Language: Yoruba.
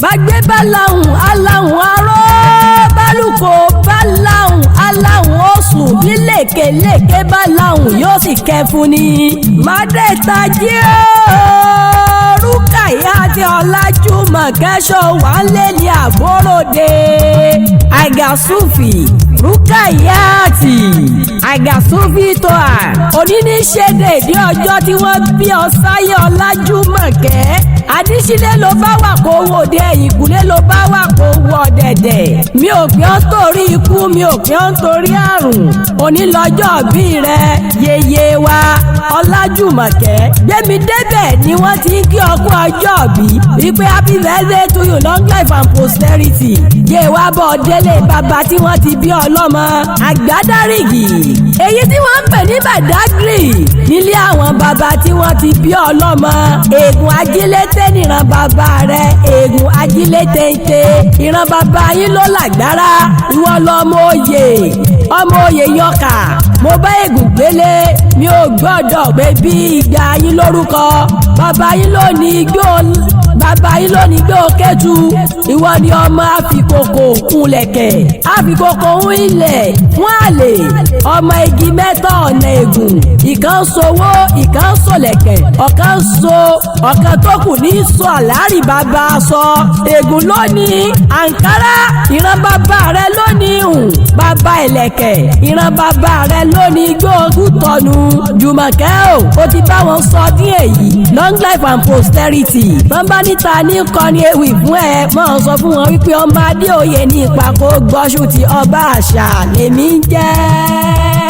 Bàgbé bá lahùn aláhùn aró, bálùkò bá lahùn aláhùn oṣù, bí lèkèlèkè bá lahùn yóò sì kẹfun ni. Mádẹ́ta jí ó Rúkàyà àti Ọlájúmọ̀kẹ́ ṣọ wà lé ní àbóròde. Àgàsùfì Rúkàyàtì Àgàsùfì tó à òní ní ṣe déédéé ọjọ́ tí wọ́n bí ọ sáyé. Ọlájúmọ̀kẹ́ Adísílẹ̀ ló bá wà kó wò dé, ẹ̀yìnkùlé ló bá wà kó wọ dẹ̀dẹ̀. Mi ò pín ọ́ torí ikú, mi ò pín ọ́ torí àrùn. Òní lọ́jọ́ bí rẹ, yeye wa Ọlájúmọ̀kẹ́. Gbẹ̀mí débẹ̀ ni wọ́n ti ń kí ọkú ọjọ́ bí wípé happy birthday to you, long life and prosperity. Yé wa bọ̀ délé bàbá tí wọ́n ti bí ọlọ́mọ Àgbádárìgì, èyí tí wọ́n ń pè ní Badagry, nílé àwọn bàbá tí wọ́n ti bí ọlọ́mọ. Ègùn ajílété níran bàbá rẹ̀, ègùn ajílétéńté ìran bàbá yín ló lágbára. Ìwọ lọmọ oyè, ọmọ oyè yọkà. Mo bá ègùn gbélé, mi ò gbọ́dọ̀ pé bí ìgbà yín lórúkọ bàbá yín ló ní igbó, bàbá yín ló ní igbó kẹ́tù. Ìwọ ni ọmọ àfikòkò kunlẹ̀kẹ̀, àfikòkò ń ilẹ̀ fún àlè, ọmọ igi mẹ́tọ̀ ọ̀nà ègùn, ìkan sowó, ìkan sọ̀lẹ̀kẹ̀, ọ̀kan so ọ̀kan tó kù ní sọ àlárì bàbá sọ. Ègùn lónìí àǹkárá, ìran bàbá rẹ lónìí hùn bàbá ìlẹ̀kẹ̀, ìran bàbá rẹ lónìí gbóògùn tọ̀nù. Jùmọ̀kẹ́ o, ó ti bá wọn sọ dín èyí, long life and prosperity. Wọ́n bá níta ní kọ́ni ewì fún ẹ, mọ̀ ọ́n sọ fún wọn wípé ọmọ Adéoyè ní ìpàkó gbọ́sù tí ọba àṣà lèmi ń jẹ́.